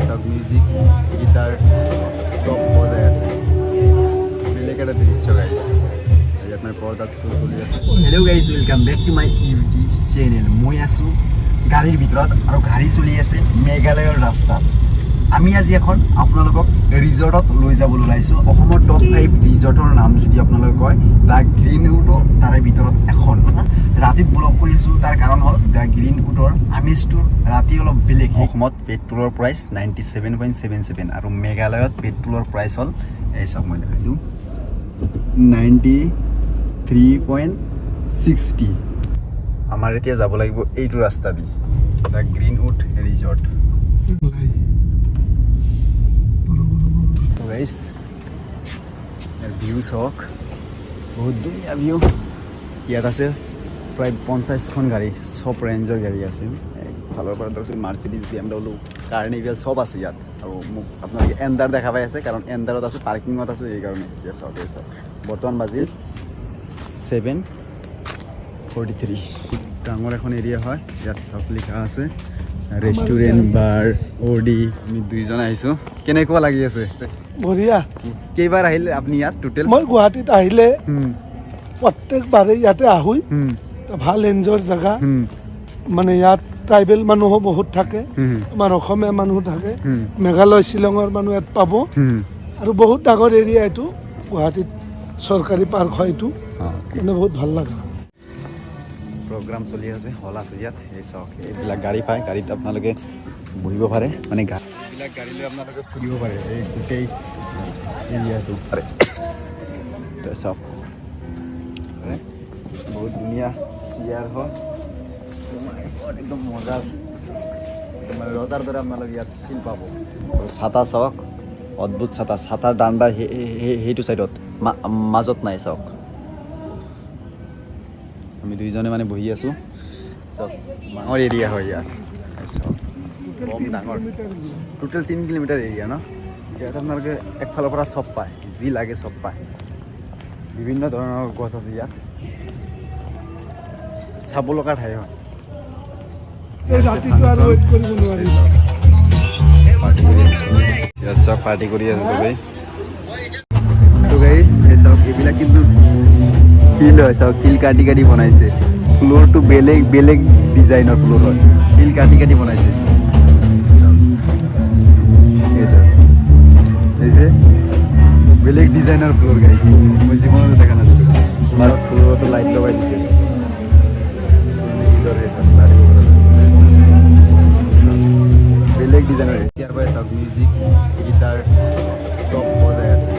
চাওক, music, guitar চব বজাই আছে। বেলেগ এটা দৃশ্য গাইছ। ইয়াত মানে পৰ্দাত চলি আছে। Hello guys, welcome back to my YouTube channel. মই আছোঁ গাড়ীৰ ভিতৰত আৰু গাড়ী চলি আছে মেঘালয়ৰ ৰাস্তাত। আমি আজি এখন আপোনালোকক ৰিজৰ্টত লৈ যাবলৈ ওলাইছোঁ। অসমৰ টপ 5 ৰিজৰ্টৰ নাম যদি আপোনালোকে কয়, the green উডো তাৰে ভিতৰত এখন। ৰাতিত ব্লগ কৰি আছোঁ, তাৰ কাৰণ হ'ল the green উডৰ আমেজটো ৰাতি অলপ বেলেগ। অসমত পেট্ৰলৰ প্ৰাইচ 97.77 আৰু মেঘালয়ত পেট্ৰলৰ প্ৰাইচ হ'ল, এই চাওক, মই দেখাই দিওঁ, 93.60। আমাৰ এতিয়া যাব লাগিব এইটো ৰাস্তা দি, the green would resort. তো গাইছ, ইয়াৰ ভিউ চাওক, বহুত ধুনীয়া ভিউ। ইয়াত আছে প্ৰায় 50খন গাড়ী, চব ৰেঞ্জৰ গাড়ী আছে। ফালৰ পৰা ধৰক মাৰ্চিডিজ, BMW, carnival চব আছে ইয়াত। আৰু মোক আপোনালোকে এন্ধাৰ দেখা পাই আছে, কাৰণ এন্ধাৰত আছোঁ, পাৰ্কিঙত আছোঁ, এইকাৰণে। এতিয়া চাওক, এই চাওক, বৰ্তমান বাজিল 7:43। ডাঙৰ এখন এৰিয়া হয়। ইয়াত চাওক, লিখা আছে ৰেষ্টুৰেণ্ট, বাৰ, অডি। আমি দুইজন আহিছোঁ। কেনেকুৱা লাগি আছে? বঢ়িয়া। কেইবাৰ আহিলে আপুনি ইয়াত টোটেল? মই গুৱাহাটীত আহিলে প্ৰত্যেকবাৰে ইয়াতে আহোঁ। ভাল এনজয়ৰ জেগা। মানে ইয়াত ট্ৰাইবেল মানুহো বহুত থাকে, আমাৰ অসমীয়া মানুহ থাকে, মেঘালয়, শ্বিলঙৰ মানুহ ইয়াত পাব। আৰু বহুত ডাঙৰ এৰিয়া এইটো। গুৱাহাটীত চৰকাৰী পাৰ্ক হয় এইটো, মানে বহুত ভাল লগা। প্ৰগ্ৰাম চলি আছে, হল আছে ইয়াত। এই চাওক, এইবিলাক গাড়ী পায়, গাড়ীত আপোনালোকে বহিব পাৰে। মানে এইবিলাক গাড়ী লৈ আপোনালোকে ফুৰিব পাৰে এই গোটেই এৰিয়াটো পাৰে। তো চাওক, পাৰে। বহুত ধুনীয়া চেয়াৰ হয়। Oh my God, একদম মজা, একদম মানে ৰজাৰ দৰে আপোনালোকে ইয়াত ফিল পাব। আৰু ছাতা চাওক, অদ্ভুত ছাতা। ছাতাৰ দাণ্ডা সেইটো চাইডত, মাজত নাই। চাওক, আমি দুইজনে মানে বহি আছোঁ। চাওক, ডাঙৰ এৰিয়া হয় ইয়াত। এই চাওক, বম ডাঙৰ, টোটেল 3 কিলোমিটাৰ এৰিয়া ন। ইয়াত আপোনালোকে একফালৰ পৰা চব পায়, যি লাগে চব পায়। বিভিন্ন ধৰণৰ গছ আছে ইয়াত, চাব লগা ঠাই হয়। এই ৰাতিটো আৰু ৱেইট কৰিব নোৱাৰি। পাৰ্টি কৰি আছে চবেই। ইয়াত চব পাৰ্টি কৰি আছে চবেই। তো গাইছ, এই চাওক, এইবিলাক কিন্তু শিল হয়। চাওক, শিল কাটি কাটি বনাইছে। ফ্ল'ৰটো বেলেগ বেলেগ ডিজাইনৰ ফ্ল'ৰ হয়, শিল কাটি কাটি বনাইছে। চাওক। এইটো এই যে বেলেগ ডিজাইনৰ ফ্ল'ৰ গাইছ, মই জীৱনতো দেখা নাছিলোঁ। মাজত ফ্ল'ৰতো লাইট লগাই দিছে। ভিতৰত সেই চাওক, লাইট দিব পৰা যায়। বেলেগ ডিজাইনৰ। ইয়াৰ পৰাই চাওক, মিউজিক, গীটাৰ চব বজাই আছে।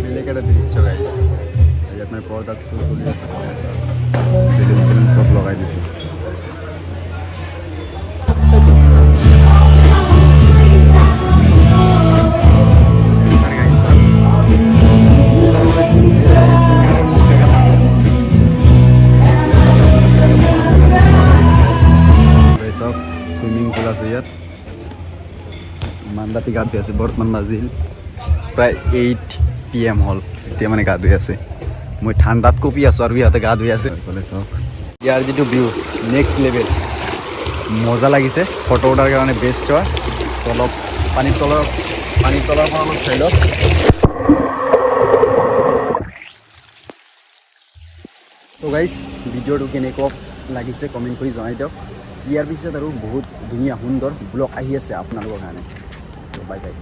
বেলেগ এটা দৃশ্য গাইছ। ইয়াত মানে পৰ্দাত চলি আছে, বেলুন চেলুন চব লগাই দিছে। চাওক, চুইমিং পুল আছে ইয়াত। ইমান ৰাতি গা ধুই আছে। বৰ্তমান বাজিল প্ৰায় 8 PM হ'ল, এতিয়া মানে গা ধুই আছে। মই ঠাণ্ডাত কঁপি আছোঁ আৰু ইহঁতে গা ধুই আছে। এইফালে চাওক, ইয়াৰ যিটো ভিউ, নেক্সট লেভেল, মজা লাগিছে। ফটো উঠাৰ কাৰণে বেষ্ট হয়। অলপ পানীৰ তলৰ পৰা অলপ চাই লওক। তো গাইজ, ভিডিঅ'টো কেনেকুৱা লাগিছে কমেণ্ট কৰি জনাই দিয়ক। ইয়াৰ পিছত আৰু বহুত ধুনীয়া সুন্দৰ ব্লগ আহি আছে আপোনালোকৰ কাৰণে। তো বাই বাই।